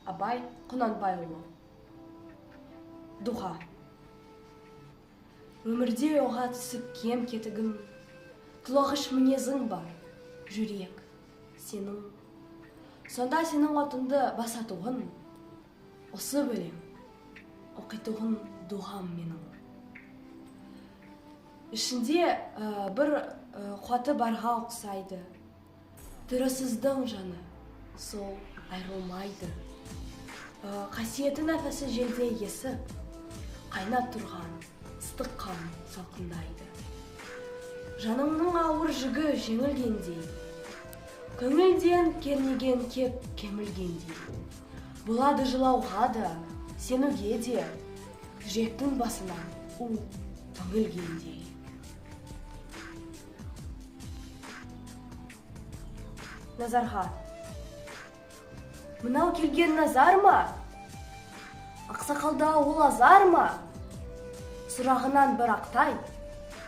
Абай Құнанбайұлы. Дұға. Өмірде оға түсіп кем кетігім, тұлағыш мінезің бар, жүрек, сенің. Сонда сенің отыңды басатуғын, осы өлең, оқитұғын дұғам менің. Ішінде бір қуаты барға ұқсайды, тірісіздің жаны сол айрылмайды. Қасиеті нәпісі желде есіп, қайнап тұрған ыстық қан салқындайды. Жаныңның ауыр жүгі жеңілгендей, көңілден кернеген кек кемілгендей. Болады жылауға да, сенуге де, жүректің басына у түңілгендей. Назарға. Мынау келген Назар ма? Ақсақалда ол азар ма? Сұрағынан бір ақтай,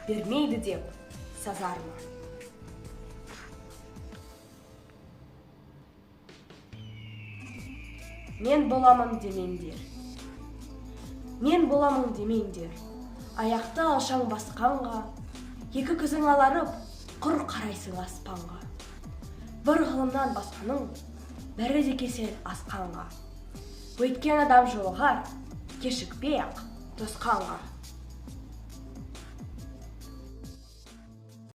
бермейді деп сазар ма? Мен боламын демеңдер. Мен боламын демеңдер. Аяқты алшаң басқанға, екі көзің аларып, құр қарайсың аспанға. Бір ғылымнан басқаның, бәрі де кесел асқанға. Өйткен адам жолығар, кешікпей-ақ тосқанға.